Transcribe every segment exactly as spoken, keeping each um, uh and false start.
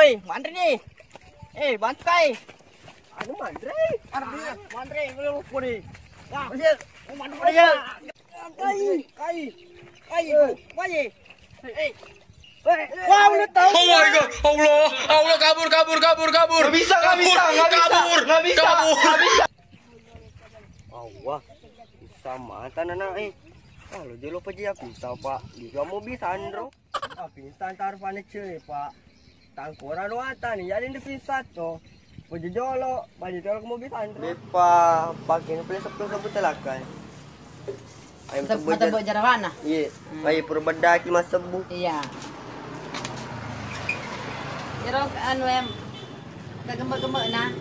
Eh, manre ni. Eh, bantai. Anu manre. Anu manre, lu lupa ni. Wah, iya. Manre ya. Kai, kai. Kai, kai. Eh. Wah, udah tahu. Oh my God, Allah, Allah, kabur, kabur, kabur, kabur. Nggak bisa, nggak bisa, kabur, nggak bisa, kabur, nggak bisa, kabur. Nggak bisa. Allah, bisa mata nana eh. Kalau jelo peji aku bisa, Pak. Bisa mau bisa, Andro. Ah, pinta antar panecce, Pak. Tangkora no ata ni, jadi ndi pinta to. Pojojolo, pojojolo ko mobil santri. Beppa, pakai ni pele sepuluh sebut telakai. Ayam tebbo mata jar-, bo jarawana? Iya. Hmm. Ayo pura bedaki mas sebbu. Iya. Iro anu em, kagembek-gembek na.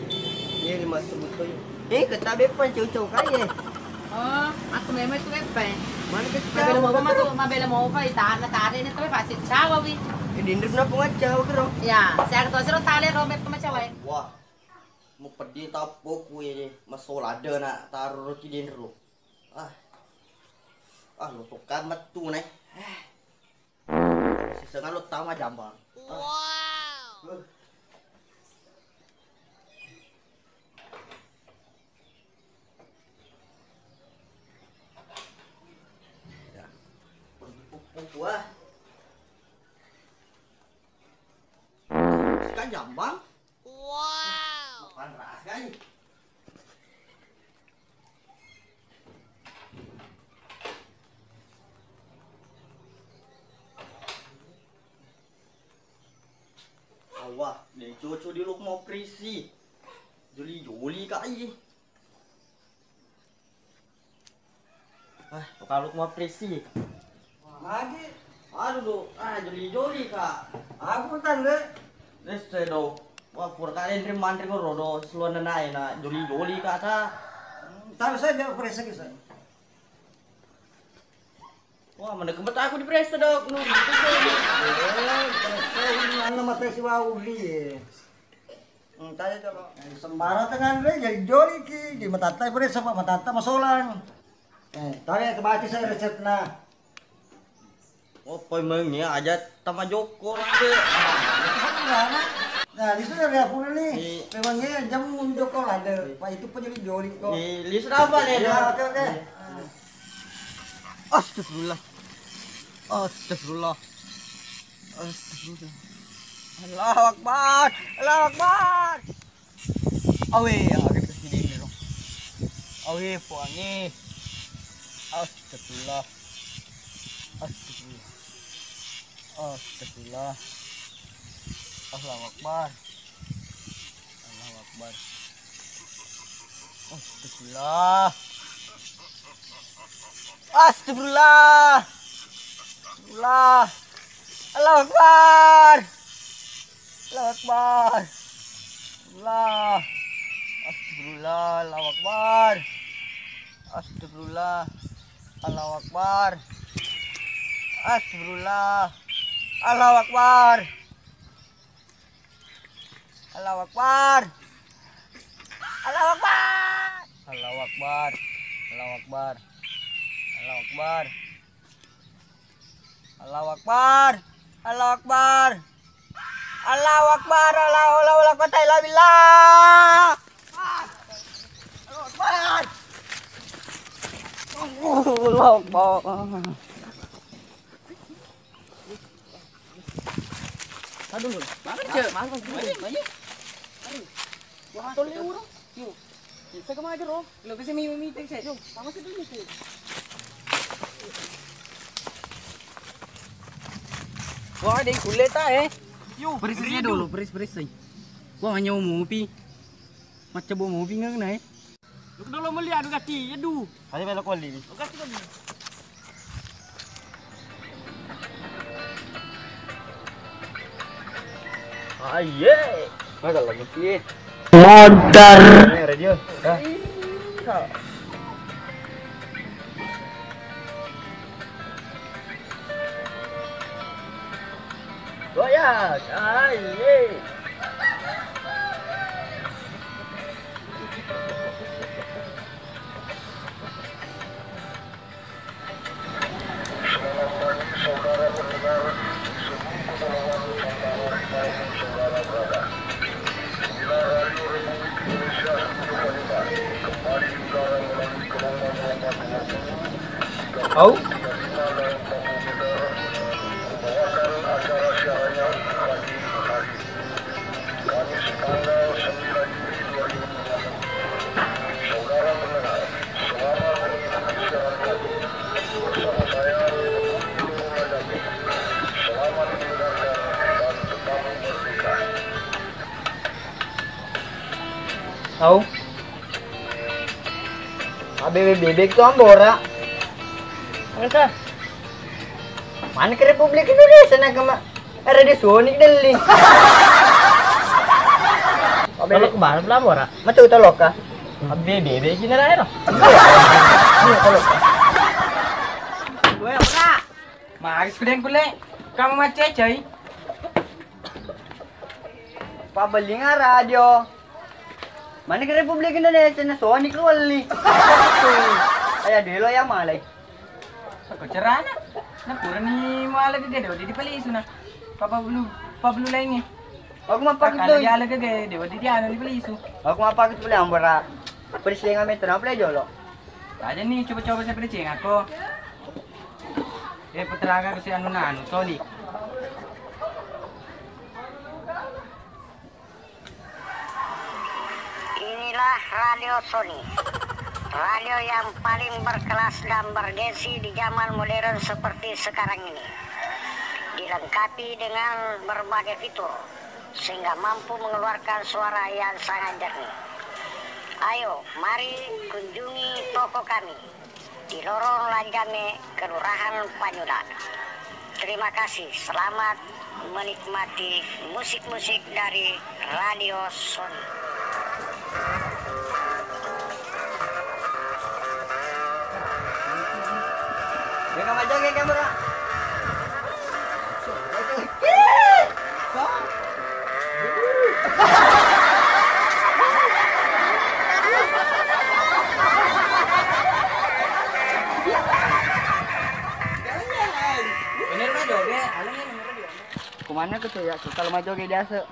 Iya, lima sebut to. Eh, ketabe pan cocok aja. Oh, aku memang itu kepe. Mana kecil? Mabela mau apa tuh? Mabela mau apa? Itana tare ini tuh pasti cawa wi. Ini indri pernah pengaca kero. Ya, saya kata sih tale robek sama cawa. Wah, mau pedih tapo kue masola ada nak taruh roti dendro. Ah, ah, lo tukar metu nih. Sisengalo tama jambang. Wow. Ya. Pupuk wah. Kan jambang. Wow. Makan ras kan? Awah, de coco di lok mau prisi. Joli-joli kai. Ah, kalau mau prisi. Lagi. Aduh, do. Ah, joli-joli ka. Aku tande. Rese do. Wah, pura kalian rim mantri ko rodo seluan nai na joli-joli ka ta. Taruh saja presi ke saya. Wah, mana kebet aku di presi dok. Nuri. Eh, presi ini mana mata si wau ri. Hmm, tanya coba. Eh, sembarang tengah Andre jadi joli ki, di matatta presi apa matatta masolang. Eh, tanya ke baca saya resepna. Oh, poi mengi aja tama joko nanti. Nah, di sini ada pura nih. Iya. Memangnya jam joko ada. Pak itu pun jadi joli kok. Iya, lihat apa nih? Ya, oke, oke. Astagfirullah. Astagfirullah. Astagfirullah. Allahu Akbar. Allahu Akbar. Awe, yang agak ke sini dulu. Awe, puangi. Astagfirullah. Astagfirullah. Astagfirullah. Allahu Akbar. Allahu Akbar. Astagfirullah. Astagfirullah. Astagfirullah. Allahu Akbar. Allahu Akbar. Allah. Astagfirullah. Allahu Akbar. Astagfirullah. Allahu Akbar. Astagfirullah. Allahu Akbar. Allahu Akbar. Allahu Akbar. Allahu Akbar. Allahu Akbar. Allahu Akbar. Allahu Akbar. Allahu Akbar. Allahu Akbar. Allahu la haula wala quwata illa billah. Allahu Akbar. Allahu Akbar. Aduh, mana cek? Mana cek? Aduh. Wah, tolong, Bro. Yuk. Bisa kemana, Bro? Lo bisa mi-, meeting saya. Yuk, sama sih dulu, Bro. Wah, ada yang kulit, ah, eh. Yuk, periksa dulu, periksa, periksa. Wah, hanya mau ngopi. Macam mau ngopi nggak kena, eh? Lu dulu melihat, lu ganti, ya, du. Ayo, belok kembali. Lu ganti, ganti. Aye. Mana lagi sih? Modar. Ini radio. Dah. Goyang. Aye. Au. Au. Abbebe-bebe tu Ambora. Engka. Mana ke Republik Indonesia nak kema? Ada di Sonic deli. Kalau kemana pula Ambora? Metu tolok kah? Abbebe-bebe sini lah, ero. Iya, tolok. Gue apa? Mari sekalian kule. Kamu macecai. Pabbelinga radio. Mana ke Republik Indonesia na Sonic lu wali. Ayah delo ya malai. Ko carana? Na purani muala gege dewa didi palisu na. Papa belu, papa belu laingi. Aku mau pakai tu. Dia ala gege dewa didi anu di palisu. Aku mau pakai tu pale ambara. Persenga meter apa jolo? Aja nih coba-coba saya perceng aku. Eh, putra aku si anu nanu Sonic. Inilah Radio Sony, radio yang paling berkelas dan bergengsi di zaman modern seperti sekarang ini. Dilengkapi dengan berbagai fitur, sehingga mampu mengeluarkan suara yang sangat jernih. Ayo, mari kunjungi toko kami di Lorong Lanjame, Kelurahan Panyula. Terima kasih, selamat menikmati musik-musik dari Radio Sony. Jangan maju ke kamera. Bener mah joget, aleng ya nomor dua. Kemana ke tuh ya? Kalau mah joget biasa.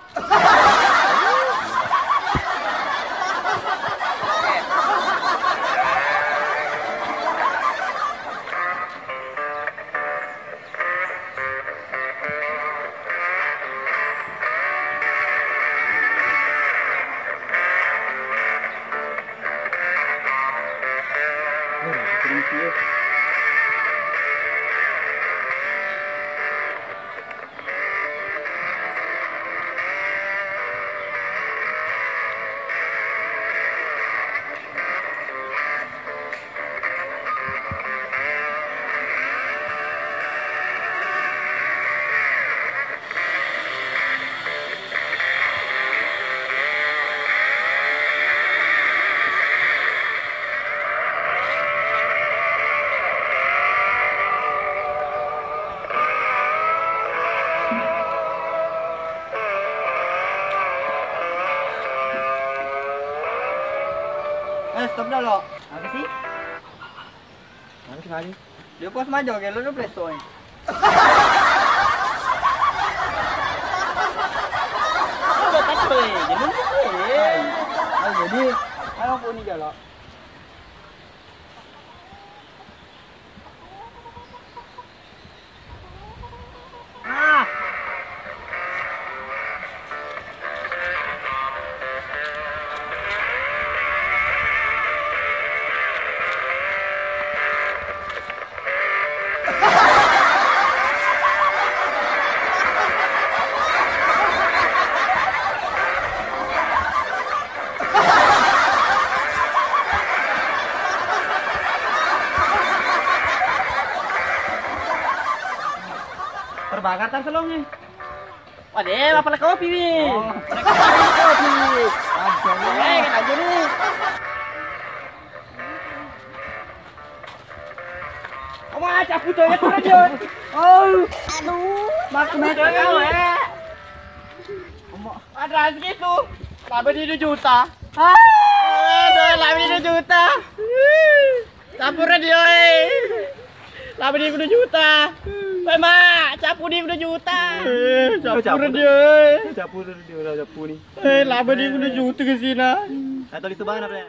Eh, stop dulu. Apa sih? Mana sekali? Dia pos maju ke lu, lu presto, eh. Udah tak boleh, jadi lu sih. Ah, jadi, ayo aku ini jalan. Terbakar tar selongnya. Waduh, apa kopi nih? Oh. Kopi. Aduh. Eh, kena aja nih. Kamu aja putar ya, putar ya. Oh. Aduh. Makin naik kau, eh. Ada rezeki tuh. Laba di dua juta. Ah. Aduh, laba di dua juta. Capu radio, eh. Laba di dua juta. Weh, Mak, capu di dua juta. Eh, capu radio, eh. Capu radio, capu nih. Eh, laba di dua juta ke sini. Atau di sebelah apa ya?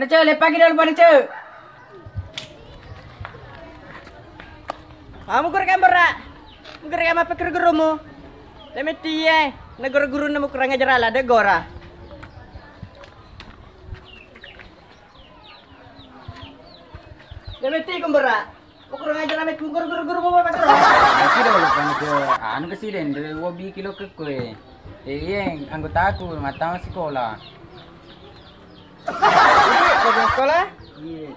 Pane Ceu, leppaki dolo Pane Ceu. Ah, mugurka Amborra. Mugurka mappekkuru gurumu. Lemettie, negoro gurunna mukurang ajar ala, de gora. Lemettiku Amborra. Mukurang ajar ame guru-guru mu apa karo? Iki dolo Pane Ceu, anu ke siden, dua biki lo ke kue. Eh, iya, anggotaku, mattama sikola. Jadi, ke sikola? Iya.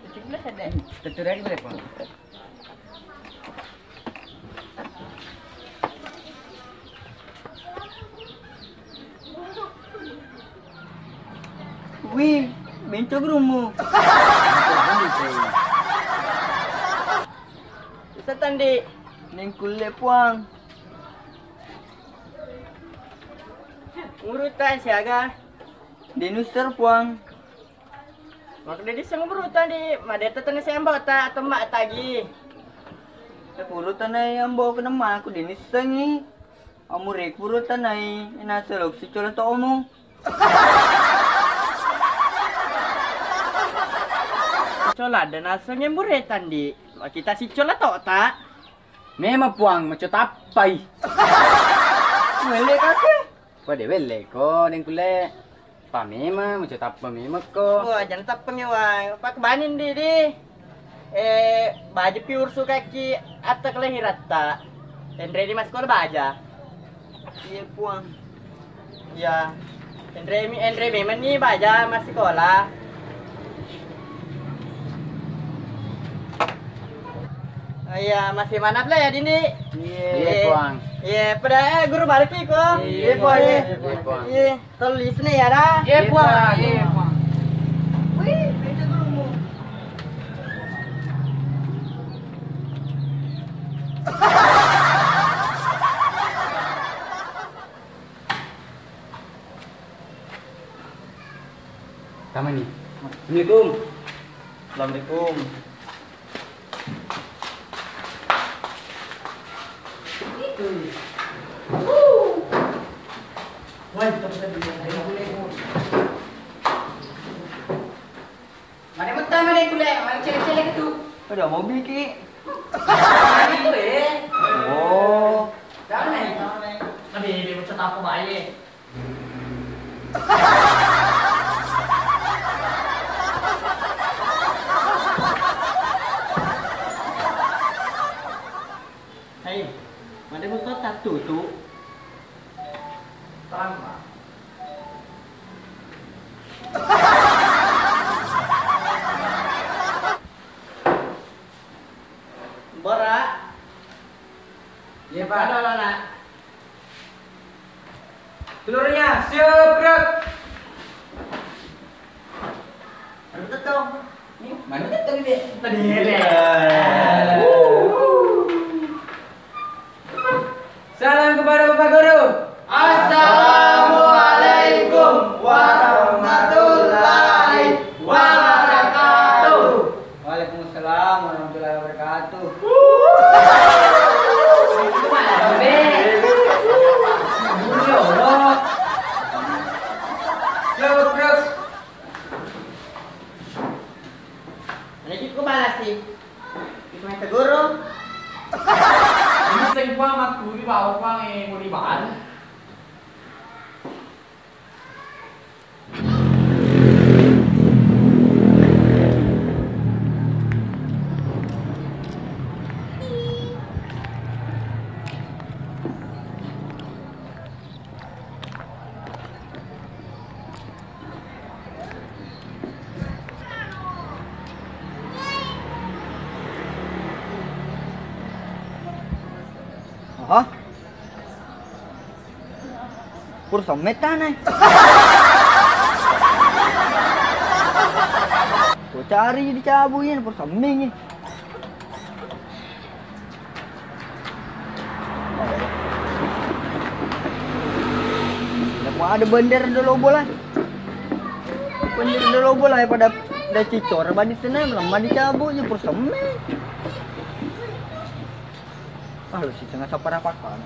Tujuh belas ada. Tutup lagi berapa? Wih, benco gurumu. Bisa tandi, nengkulle puang. Urutan siaga. Denuster puang. Makkeda disseng buruta di madetta tena sembo ta temma tagi. Puru tanai ambo kenemma aku dinissengi. Amure puru tanai naselok sicola to omo. Cola ada nasengi buretan di. Kita sicola to ta. Memang puang maco tappai. Mele kake. Kode welle ko dengkulle. Pamema, maco tappa memekko. Wah, jana tappengngi wa. Pakkebaning di, di. Eh, baja pi ursu kaki atta kelahiratta. Tenre di massikola baja. Iya, Puang. Iya. Tenre mi, enre memang ni baja massikola. Iya, masih manap lah ya, Dini. Iya, Puang. Iya, pada, eh, guru balik ko. Iya, Puang. Iya, Puang. Iya. Tulis nih ya, dah. Iya, Puang. Iya, Puang. Wih, beda gurumu. Tama ni. Assalamualaikum. Assalamualaikum. Woi, mana metama deh kuliah, mana cewek-cewek itu? Udah mau bikin. Mana itu, eh? Oh. Jangan nih. Tadi dia mau cetap apa, ya? Hei, pada motor tak tutup. Terang, Pak. Bora. Iya, Pak. Ada, Pak, nak. Telurnya, siap, gerak. Anu tetong. Mana tetong, Dek? Tadi, Dek. Salam kepada Bapak Guru. Assalamualaikum warahmatullahi wabarakatuh. Waalaikumsalam warahmatullahi wabarakatuh. Itu mana, Bang? Guru ya Allah. Yuk, terus. Mana juga balas sih? Itu main tegur. Ini sing gua mat guru bawa pang, eh, mau dibahas. Aha. Pur sommet tanai. Ko cari dicabu ini pur sommeng ini. Ada bender dolo bola. Bender dolo bola ya pada da cicor bani tenang lemah dicabu ya pur sommeng. Ah, lu sih tengah sapar apa kan?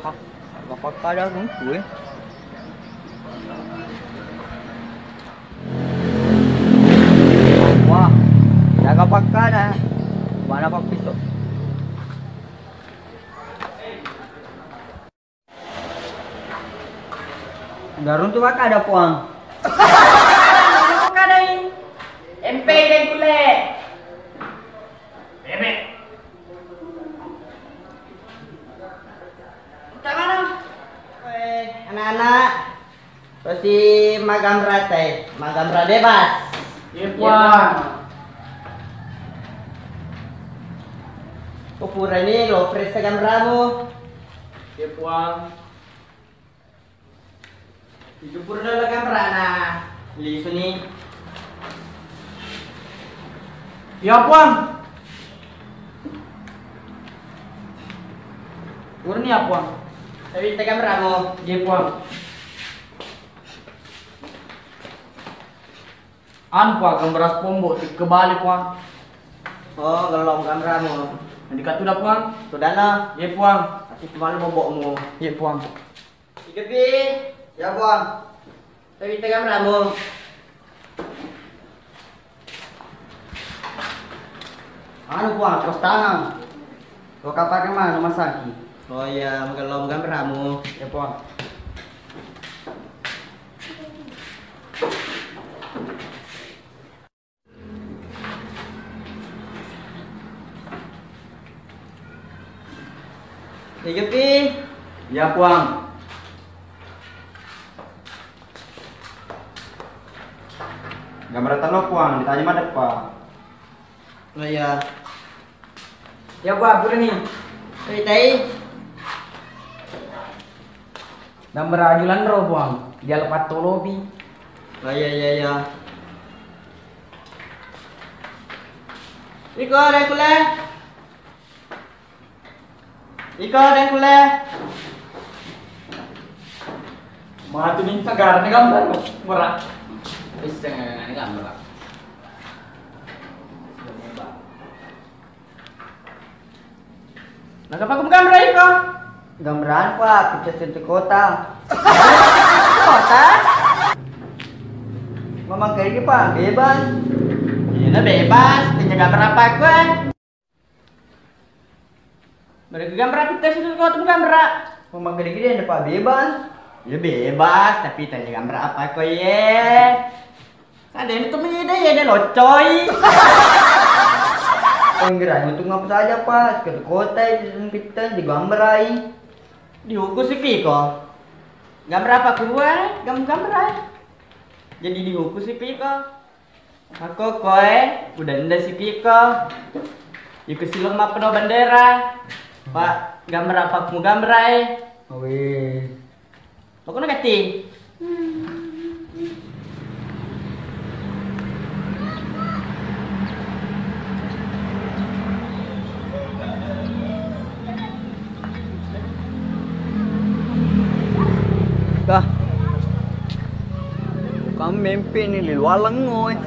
Ah, aga pakkada runtu, eh. Wah, jaga pakkada. Mana pappiso? Garuntu makkada, Puang. Makkadai. Empe deng kulle. Bebek. Utamana. Eh, anak-anak. Tosi magamra te, magamra bebas. Iya, Puang. Ko purani lo pressa gamramu. Iya, Puang. Itu pura lo gamrana. Lisu ni. Iya, Puang. Purani ya, Puang. Tapi tegamramu. Iya, Puang. Anu, Puang, gambar spombo, tikkebali, Puang. Oh, gello gamramu. Nanti katuda, Puang. Tudana. Iya, Puang. Tapi cuma lu bobokmu. Iya, Puang. Ikepi. Ya, Puang. Tapi tegamramu. Anu, Puang, terus tangan. Lo kapake manu masaki. Oh iya, magello gamramu. Ya, Puang. Iya, Pi. Iya, Puang. Gambar tello, Puang, ditajeng madeppa. Oh iya. Iya, Puang, purani. Ceritai. Gambar aju lanro, Puang. Diala pattolopi. Oh iya, iya, iya. Iko, deng kulle. Iko, deng kulle. Matu ni, agarna gambar, murah. Isseng, agarna gambar. Nah, apa kamu gambar iko? Gambaran, Pak, pecah sentuh kota. Kota? Memang kayak gini, Pak, bebas. Iya, nah, bebas. Tanya gambar apa gue? Mereka gambar apa? Kita sudah kau temu gambar. Memang gede-gede ada, Pak, bebas. Ya bebas, tapi tanya gambar apa kau, ye? Ada yang itu meda, ya, ada locoi. Penggerak itu ngapa saja, Pak? Sekitar kota itu, kita digambarai. Dihukum si Piko. Gambar apa keluar? Gam-, gambarai. Jadi dihukum si Piko. Ako koe, udah nda si Piko. Yuko silong mappeno bendera. Pak, gambar apa mu gambarai? Owe. Pokoknya kati. Kah. Kamu mimpi ni lilualengngo, eh.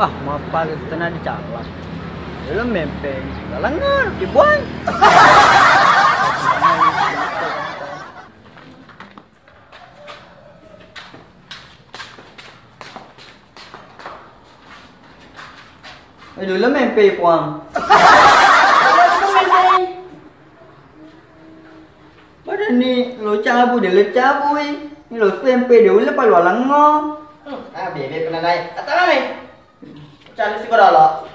Ah, mappaga tenang dicala. Belum mimpi. Lalengngo, dibuang. Aduh, lo mimpi, Puang. Pada ni lo cabu, dia lo cabu, eh. Ni lo mimpi, dia ulah palu alangngo. Hmm, ah, bebe pernah naik. Kata mami. Cari si kodolo.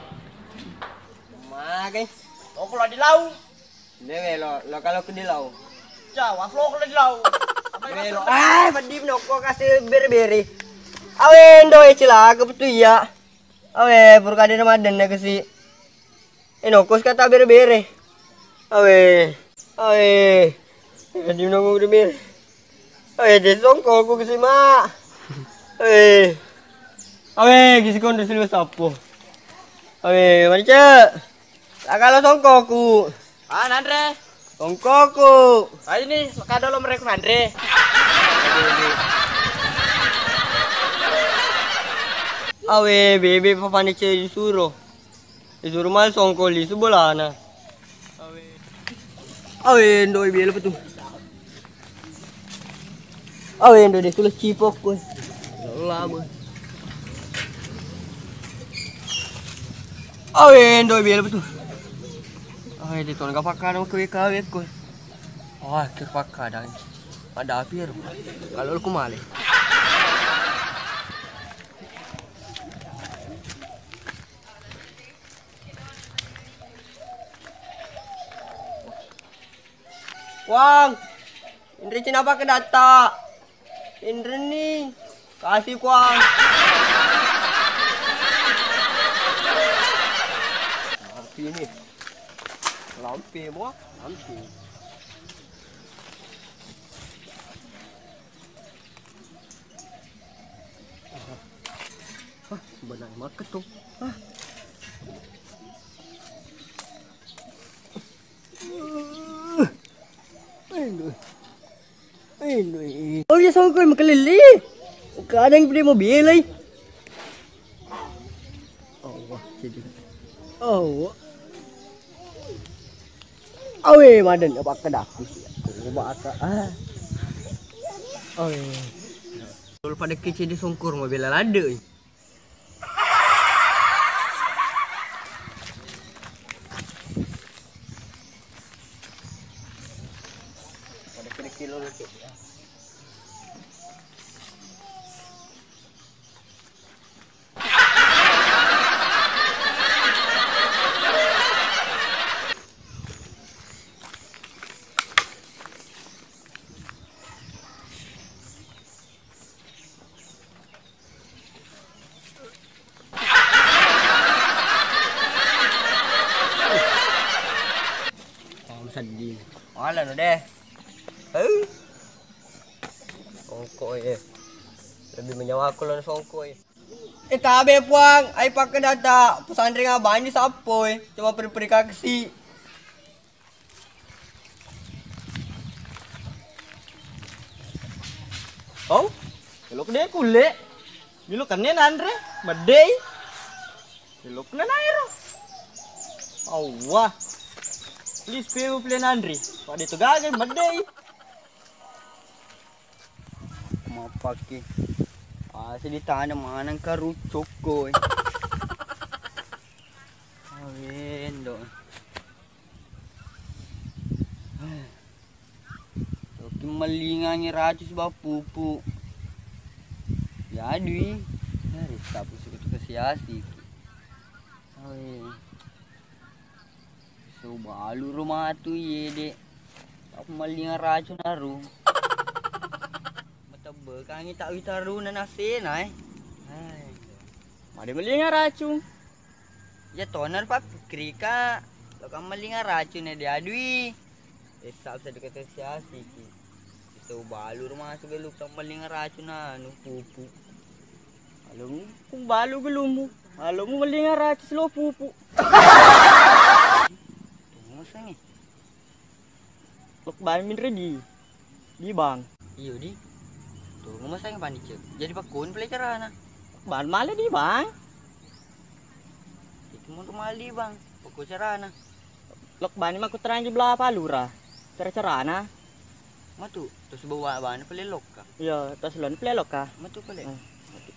Magai. Toko lo di lau. Dewe lo, lo kalau ke di lau. Jawa, lo kalau di lau. Apa yang Dewe lo. Masuk? Ah, pedih noko kasih bere-bere. Awe, ndo, eh, cilaka betul iya. Awe, purkade na maden na kasi. Eh, noko kata bere-bere. Awe. Awe. Pedih noko bere-bere. Awe, de songko ku kasi, Mak. Awe. Awe, kasi kondo sini sapo. Awe, mari, Cek. Takalo songkoku. Ah, nanre. Songkoku. Ah, ini kadolo mereka nanre. Awe, bebe papane ce disuro. Disuro mal songko lisu bolana. Awe, ndoi bela petu. Awe, ndoi de' tula cipok koe. Lama. Awe, ndoi bela petu. Awe, de' tona gapakkadang koe kawe koe. Wah, ke pakkadang. Ada api ero. Kalau aku male. Wang, inri cina pakai data. Inri ni. Kasih kuang. Lampi ni. Lampi mua, lampi. Hah, benar maket tuh. Hah. Aduh. Aduh. Oh, iya, songkoi makalele. Kadang dia mau belai. Allah, jadi. Allah. Awe, maden apa kedaku sih. Coba aka. Ah. Awe. Kalau pada kecil di songkor mau bela lade. Pada kecil lo lagi. Tau sedih. Wala no deh. Hei. Songkoi e. Lebih menyawa aku lawan songkoi e. Eh, tabe, Puang, ai pakkedata pesantren abangi sappoi, coba peri-peri kaksi. Oh, elok de' kulle. Milo kenne nanre, medde i. Elok na naero. Awwa. Please, pe, pele nanre. Pada itu gagal, medde i. Mappaki. Pasti ditanya maneng karucuk koe. Awendo. Loki mellingangi racun sibawa pupu. Yadui. Dari sapu suka-suka siasi. Awendo. Sobalu ro matu iye, Dek. Apa mellinga racun aru? Matebbekangi tak witaruna nasena, eh. Hai. Made mellinga racun. Ya tona pa pikirika, lo kan mellinga racun, eh, diadui. Esap sedekah siasiki. Sobalu ro matu belu tak mellinga racun anu pupu. Alomu, ku balu gelummu. Alomu mellinga racun selo pupu. Tunggu sangi. Lok bani minre di, di bang. Iyo di. Tunggu sangi panicek. Jadi pakun pele carana. Ban male di bang. Itu mau male di bang. Pakun carana. Lok bani makkuterangi bela palura. Cara-carana. Matu, terus bawa bani pele lokka. Iya, terus lon pele lokka. Matu pele. Hmm. Matu.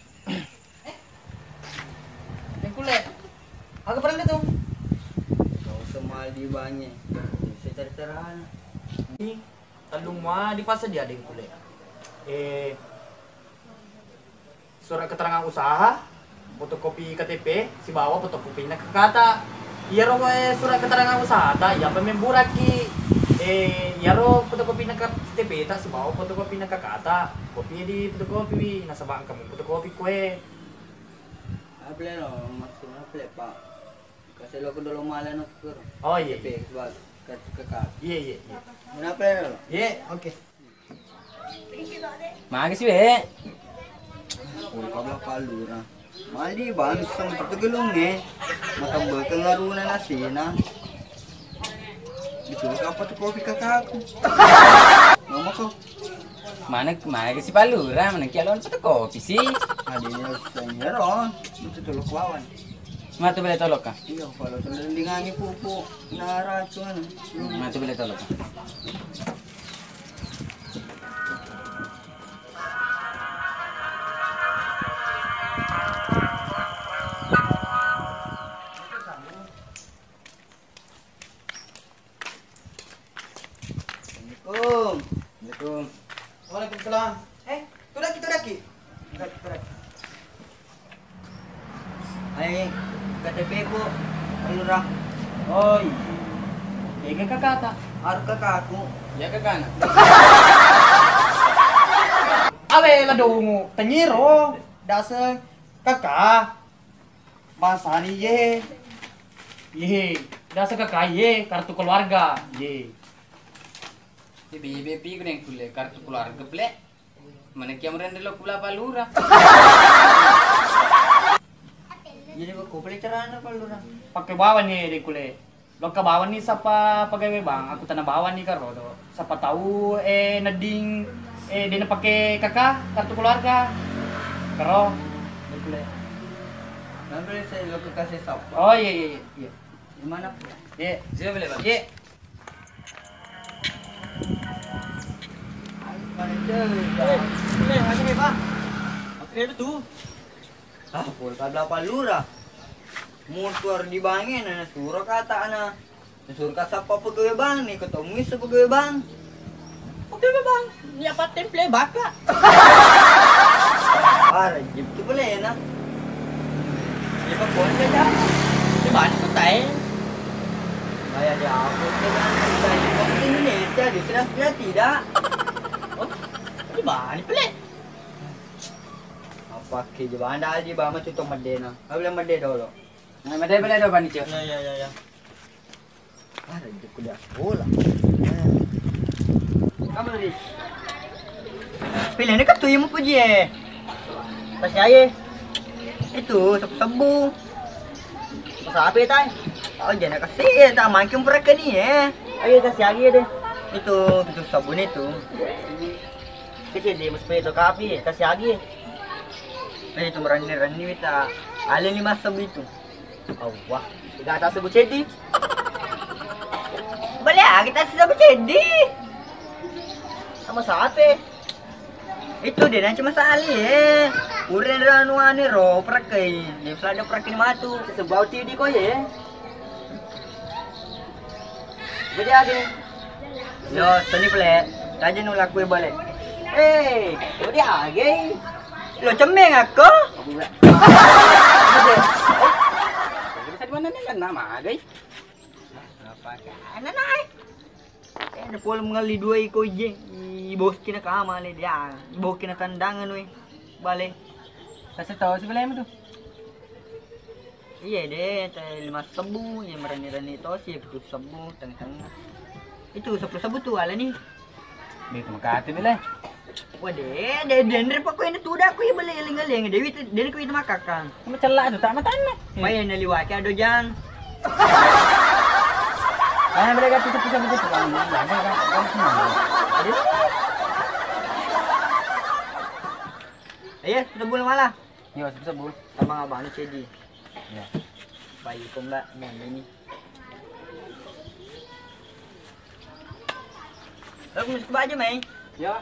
Eh, kulle. Aga parellu tu? Gak usah mal di bangnge. Bisa cara-carana. Ini tellung mua di fase dia deng kulle. Eh, surat keterangan usaha, fotokopi K T P, sibawa fotokopina K K ta. Iyaro, eh, surat keterangan usahata, iyapa memburaki, eh, iyaro fotokopina K T P ta sibawa fotokopina K K ta. Kopi di fotokopi wi, nasaba engka mu fotokopi koe. Apa le lo, maksudnya apa le, Pak? Kasih lo ke dulu malah nukur. Oh, iya, iya. K T P, sebab ke, ke, ke. Iya, iya, iya. Kenapa le lo? Iya, oke. Magi sih, we? Ulka bela palura. Mali bang, seng tegelung e. Maka bekeng aruna nasena. Disuruh apa tuh kopi kakakku? Mama kok. Mana, mana ke si palura, mana kia lawan fotokopi sih? Adanya seng ron, itu tuh lo kawan. Matu bela tolok ka? Iya, kalau terlindungi pupu, nah racun. Matu bela tolok ka? Assalamualaikum. Waalaikumsalam. Eh, tudaki, tudaki. Tudaki, tudaki. Ai, K T P ku, Pak Lurah. Oh iya. Ega kakata? Aru kakaku. Ya kakana. Awe la dongu, tengiro, daseng kaka. Masani ye. Ye, daseng kaka ye, kartu keluarga. Ye. Ye, bebe pi guneng kulle kartu keluarga, ple. Mana kia murende lo kula Pak Lurah. Jadi, ko pale carana Pak Lurah? Pakai bawang ni de kule. Lokka bawang ni sapa pegawai bank, aku tana bawang ni karo do. Sapa tau, eh, nedding, eh, dena pake kaka, kartu keluarga. Karo, de kule. Nanti saya lokka kasih sapa. Oh, iya, iya, iya, iya. Di mana? Iya. Siap, boleh, Pak? Iya. Eh, eh, masih nih, Pak. Oke, itu tuh. Ah, pura tabla Pak Lurah. Mutuar di bank e, na nasuro kata ana. Nasuro ka sappa pegawai bank ni, ketemu iso pegawai bank. Pegawai bank, ni apa temple baka? Ah, rejim tu pale na. Ni pa konco ja. Ni bantu tae. Kaya di apa tu kan? Dari Indonesia, di Australia tidak. Oh, di mana pale? Apa ke je banda aja ba ma tutong medena. Ayo bilang mede dolo. Nah, mede, mede dolo, Pak Nico. Ya, ya, ya, ya. Ah, rejeki dia sekolah. Kamu, Ris. Pilih ini kan tuh yang mau puji, eh. Kasih aja. Itu, sebu-sebu. Masa apa ya, Tay? Oh, jangan kasih, ya, tak makin mereka nih, eh. Ayo, kasih aja deh. Itu, itu sabun itu. Kecil dia, mas, itu kapi, kasih aja. Eh, itu merenni-renni, kita. Alih lima sebu itu. Awwah, tiga atas sebu ceddi. Boleh ah, kita sebu ceddi. Sama siapa? Itu dia nanti Mas Ali, eh. Uren ranu ane ro, perekai. Dia sudah ada perekai matu. Sebau tidi ko ye. Jadi age. Yo, seni pale. Taja nu lakue bale. Eh, jadi age. Lo cemmeng aku. Bisa di mana nih kan nama age? Apa kan? Nah, nah, eh. Eh, na pole mengalli dua iko je. I boski na kama le dia. I boski na tandangan we. Bale. Kasih tahu si bale tu. Iya deh, teh lima sebu, ya merani-rani tosi, ya pitu sebu, tengah-tengah. Itu sepuluh sebu tuh ala nih. Betul kata bale. Wah deh, deh dendre pokoknya tuh udah aku ya bale eling-eling. Dewi tuh, deh aku itu makakang. Cuma celak tuh, tak matanna. Main naliwaki ado jang. Ah, mereka tutup bisa begitu kan. Ada kan? Ada. Iya, tutup bulu malah. Iya, sebul. Sama abang cedi. Ya. Baik, kok nggak mau ini. Aku masuk aja, Mai. Ya.